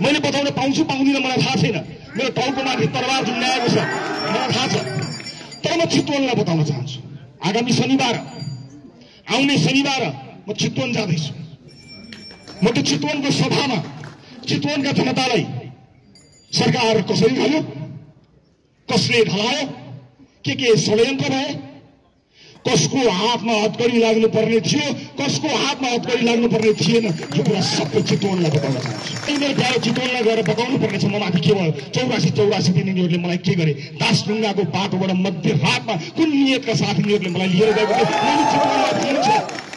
मैले बताउन पाउँछु पाउँदिन मलाई थाहा छैन। मेरो टाउको माथि तरबार झुन्डाएको छ मलाई थाहा छ। तर म चितवनलाई बताउन चाहन्छु, आगामी शनिबार, आउने शनिबार म चितवन जाँदैछु। म त्यो चितवनको सभामा चितवनका जनतालाई सरकार कसरी ढल्यो, कसले ढलायो, के षड्यन्त्र भए, कसको हातमा हतकडी लाग्नुपर्ने थियो, कसको हातमा हतकडी लाग्नुपर्ने थिएन, यो कुरा सबै चितवनलाई बताउन चाहन्छु। मेरो प्यारो चितवनलाई गएर बताउनु पर्नेछ म माथि के भयो। 84 दिन यिनीहरूले मलाई के गरे, दासढुङ्गाको बाटोबाट मध्यरातमा कुन नियतका साथ यिनीहरूले मलाई लिएर गएको थियो, मैले चितवनलाई दिन्छ।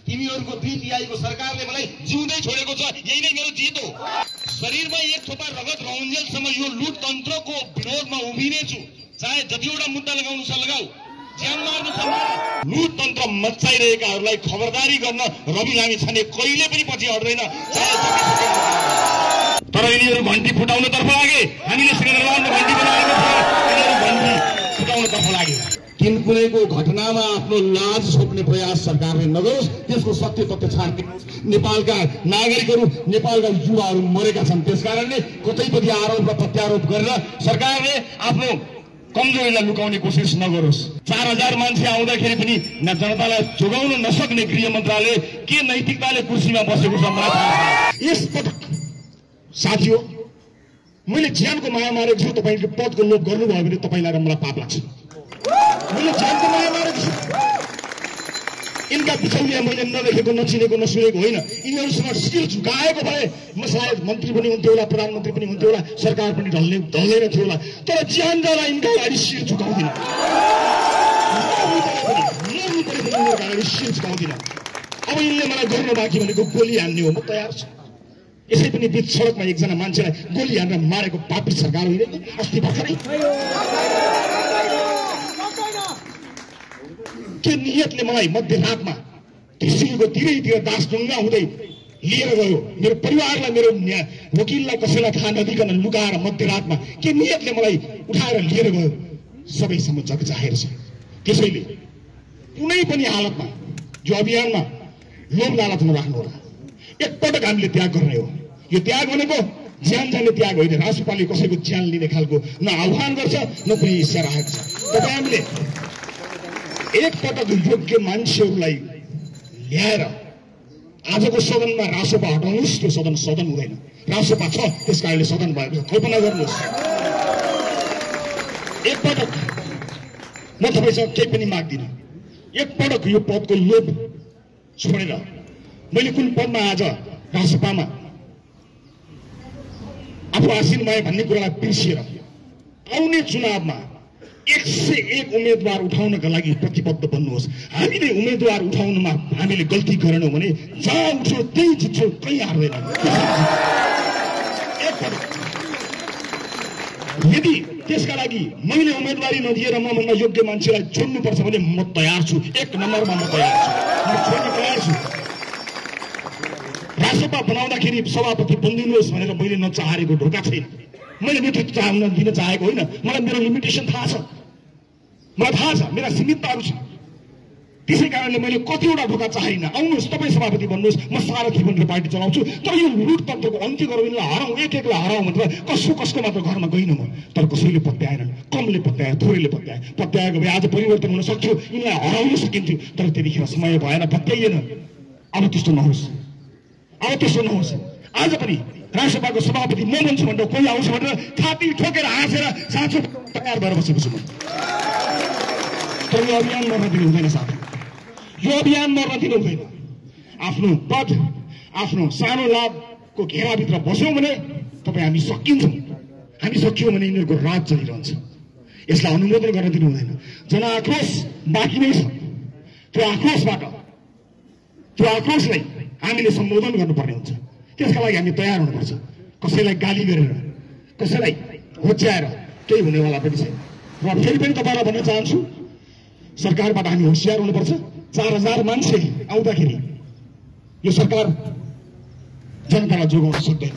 तिमीहरूको 2 तिहाईको सरकारले मलाई जिउँदै छोडेको छ, यही नै मेरो जित हो। शरीरमा एक थोपा रगत रहन्जेलसम्म यो लुट तन्त्रको विरोधमा उभिनेछु। चाहे जतिवटा मुद्दा लगाउनु छ लगाऊ, ज्यान मार्नु छ मार। लुट तन्त्र मच्चाइरहेकाहरूलाई खबरदारी गर्न रवि लामी छाने कहिले पनि पछि हट्दैन, चाहे जतिसुकै। तर यिनीहरू घन्टी फुटाउनतर्फ लागे, हामीले सिकन्दरबादमा घन्टी बनाएको थियो, यिनीहरू घन्टी फुटाउनतर्फ लागे। कुनैको घटनामा आफ्नो लाज छोप्ने प्रयास सरकारले नगरोस्, त्यसको सत्य तथ्य छान्दिनुहोस्। नेपालका नागरिकहरू, नेपालका युवाहरू मरेका छन्, त्यसकारणले कतैपट्टि आरोप र प्रत्यारोप गरेर सरकारले आफ्नो कमजोरीलाई लुकाउने कोसिस नगरोस्। 4000 मान्छे आउँदाखेरि पनि जनतालाई जोगाउन नसक्ने गृह मन्त्रालय के नैतिकताले कुर्सीमा बसेको छ मलाई थाहा छैन। यसपटक साथीहो, मैले ज्यानको माया मारेको छु, तपाईँले पदको लोभ गर्नुभयो भने तपाईँलाई र मलाई पाप लाग्छ। मैले ज्यानको माया मारेको छु। यिनका बिचौलिया मैले नदेखेको, नचिनेको, नसुनेको होइन। यिनीहरूसँग शिर झुकाएको भए म सायद मन्त्री पनि हुन्थ्यो होला, प्रधानमन्त्री पनि हुन्थ्यो होला, सरकार पनि ढल्दैन थियो होला। तर ज्यान जाँदा यिनका अगाडि शिर झुकाउँदिन, शिर झुकाउँदिन। अब यिनले मलाई गर्न बाँकी भनेको गोली हान्ने हो, म तयार छु। यसै पनि बीच सडकमा एकजना मान्छेलाई गोली हानेर मारेको पापी सरकार होइन अस्ति भर्खरै। के नियतले मलाई मध्यरातमा सिलको तिरैतिर दासढुङ्गा हुँदै लिएर गयो, मेरो परिवारलाई, मेरो वकिललाई कसैलाई थाहा नदिकन लुकाएर मध्यरातमा के नियतले मलाई उठाएर लिएर गयो, सबैसम्म जग जाहेर छ। त्यसैले कुनै पनि हालतमा यो अभियानमा लोभ लालच नराख्नु होला। एकपटक हामीले त्याग गर्ने हो। यो त्याग भनेको ज्यान जाने त्याग होइन। राष्ट्रपालले कसैको ज्यान लिने खालको न आह्वान गर्छ न कुनै इच्छा राखेको छ। तपाईँ हामीले एकपटक योग्य मान्छेहरूलाई ल्याएर आजको सदनमा रासोपा हटाउनुहोस्, त्यो सदन हुँदैन। रासोपा छ, त्यस कारणले सदन भएको छ, कल्पना गर्नुहोस्। एकपटक म तपाईँसँग केही पनि माग्दिनँ। एकपटक यो पदको लोभ छोडेर मैले कुन पदमा आज रासोपामा आफू आसीन भए भन्ने कुरालाई बिर्सिएर आउने चुनावमा 101 उम्मेदवार उठाउनका लागि प्रतिबद्ध बन्नुहोस्। हामीले उम्मेदवार उठाउनुमा हामीले गल्ती गरेनौँ भने जहाँ उठ्यो त्यही जित्छौँ, कहीँ हार्दैन। यदि त्यसका लागि मैले उम्मेदवारी नदिएर मभन्दा योग्य मान्छेलाई चुन्नुपर्छ भने म तयार छु। 1 नम्बरमा म तयार छु, म छोड्न तयार छु। रासोपा बनाउँदाखेरि सभापति बनिदिनुहोस् भनेर मैले नचाहेको ढोका छैन। मैले नेतृत्व दिन चाहेको होइन। मलाई मेरो लिमिटेसन थाहा छ, मलाई थाहा छ, मेरा सीमितताहरू छ। त्यसै कारणले मैले कतिवटा ढोका चाहदिनँ। आउनुहोस्, तपाईँ सभापति बन्नुहोस्, म सारथी बनेर पार्टी चलाउँछु। तर यो लुट तन्त्रको अन्त्य गरौँ, यिनलाई हराउँ, एक-एकलाई हराउँ भनेर कसको मात्र घरमा गइनँ म। तर कसैले पत्याएनन्, कमले पत्यायो, थोरैले पत्याएको भए आज परिवर्तन हुन सक्थ्यो, यिनलाई हराउन सकिन्थ्यो। तर त्यतिखेर समय भएन, पत्याइएन। अब त्यस्तो नहोस्, अब त्यस्तो नहोस्। आज पनि राष्ट्रसभाको सभापति म बन्छु भनेर कोही आउँछ भनेर छाती ठोकेर हाँसेर साँचो तयार भएर बसेको छु म। तर यो अभियान मर्न दिनु हुँदैन साथी, यो अभियान मर्न दिनु हुँदैन। आफ्नो पद, आफ्नो सानो लाभको घेराभित्र बस्यौँ भने तपाईँ हामी सकिन्छौँ। हामी सकियौँ भने यिनीहरूको राज चलिरहन्छ। यसलाई अनुमोदन गर्न दिनु हुँदैन। जनआक्रोश बाँकी नै छ। त्यो आक्रोशलाई हामीले सम्बोधन गर्नुपर्ने हुन्छ। त्यसका लागि हामी तयार हुनुपर्छ। कसैलाई गाली गरेर, कसैलाई होच्याएर केही हुनेवाला पनि छैन। र फेरि पनि तपाईँलाई भन्न चाहन्छु, सरकारबाट हामी होसियार हुनुपर्छ। 4000 मान्छे आउँदाखेरि यो सरकार जनतालाई जोगाउन सक्दैन।